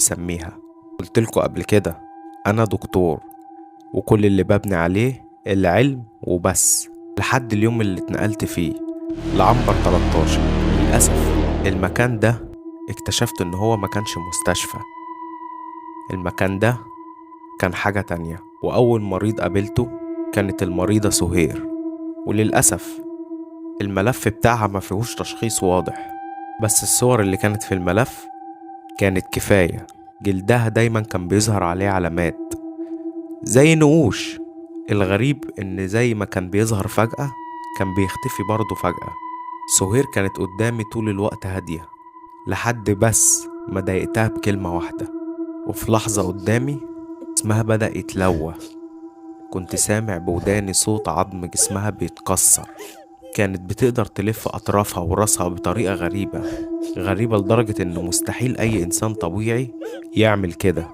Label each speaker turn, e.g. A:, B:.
A: بيسميها. قلتلكوا قبل كده أنا دكتور، وكل اللي ببني عليه العلم وبس. لحد اليوم اللي اتنقلت فيه لعنبر 13. للأسف المكان ده اكتشفت إن هو ما كانش مستشفى، المكان ده كان حاجة تانية. وأول مريض قابلته كانت المريضة سهير، وللأسف الملف بتاعها ما فيهوش تشخيص واضح، بس الصور اللي كانت في الملف كانت كفاية. جلدها دايما كان بيظهر عليه علامات زي نقوش. الغريب إن زي ما كان بيظهر فجأة كان بيختفي برضه فجأة. سهير كانت قدامي طول الوقت هادية، لحد بس ما ضايقتها بكلمة واحدة، وفي لحظة قدامي جسمها بدأ يتلوى. كنت سامع بوداني صوت عظم جسمها بيتكسر. كانت بتقدر تلف أطرافها وراسها بطريقة غريبة غريبة، لدرجة إنه مستحيل أي إنسان طبيعي يعمل كده.